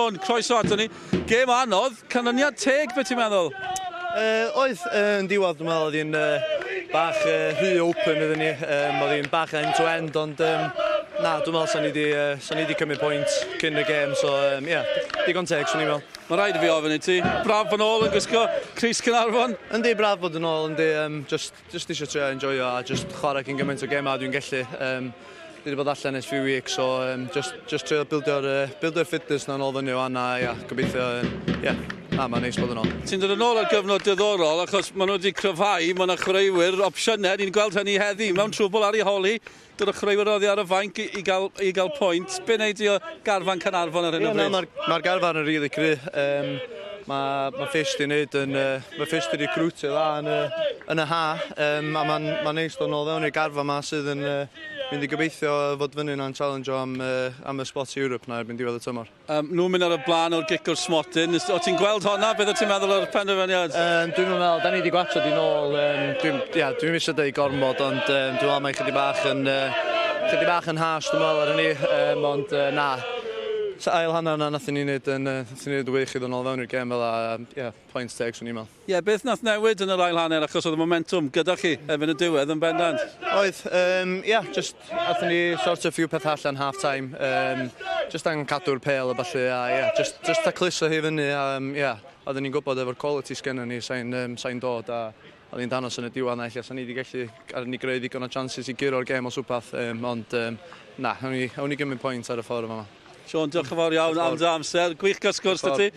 Siôn, croeso ato ni. Gêm anodd, canlyniad teg, beth ti'n meddwl? Oedd, yn diwedd dwi'n meddwl oedd hi'n bach rhy open iddyn ni. Oedd hi'n bach end-to-end, ond na, dwi'n meddwl sa'n ni di, sa ni di cymryd pwynt cyn y gêm, so yeah, digon teg, swn i'n meddwl. Mae rhaid i fi ofyn i ti, braf bod nôl yn gwisgo crys Caernarfon? Yndi, braf bod yn ôl, yndi, just eisiau trio enjoyo a just chwarae cyn gymaint o gemau dwi'n gallu. Dwi wedi bod allan ers few weeks, so just trio buildio'r fitness 'na nôl fyny wan a yeah, gobeithio, yeah, na, mae'n neis bod yn ôl. Ti'n dod yn ôl ar gyfnod diddorol achos maen nhw wedi cryfhau, mae yna chwaraewyr opsiynau, ni'n gweld hynny heddi, mewn trwbl ar ei holi, dod o chwaraewyr oddi ar y fainc i gael pwynt. Be wneud i o garfan Caernarfon ar hyn o Ie, na, bryd? Mae'r garfan yn rili really cry. Mae Fish di recrwtio dda yn y ha, a mae'n ma neis dod nôl fewn i'r garfan ma sydd yn mynd i gobeithio fod fyny na'n challenge am y spot Europe na erbyn diwedd y tymor. Nhw'n mynd ar y blaen o'r gic o'r smotyn. O ti'n gweld honna? Beth o ti'n meddwl o'r penderfyniad? Dwi'n meddwl, da ni wedi gwatsiad i nôl, yeah, dwi'n eisiau dweud gormod, ond dwi'n meddwl mae chydig bach yn harsh, dwi'n meddwl ar hynny, ond na. Sa ail hanner na nathon ni wneud y wych i ddod nôl fewn i'r gêm fel a, yeah, points teg, swn i'n meddwl. Ie, yeah, beth nath newid yn yr ail hanner achos oedd y momentum gyda chi erbyn y diwedd yn bendant? Oedd, yeah, just athon ni sort of few peth allan half time, just angen cadw'r pêl a ballu, a yeah, just tacluso hi fyny, a yeah, oedden ni'n gwybod efo'r quality sgennon ni, sa'n dod, a oedd hi'n danos yn y diwedd na, ella sa'n ni wedi gallu ar ni greu ddigon o chances i guro'r gêm o swpath, ond na, awn ni gymryd pwynt ar y ffordd yma. Siôn, diolch yn fawr iawn am dy amser. Gwych gael sgwrs 'da ti.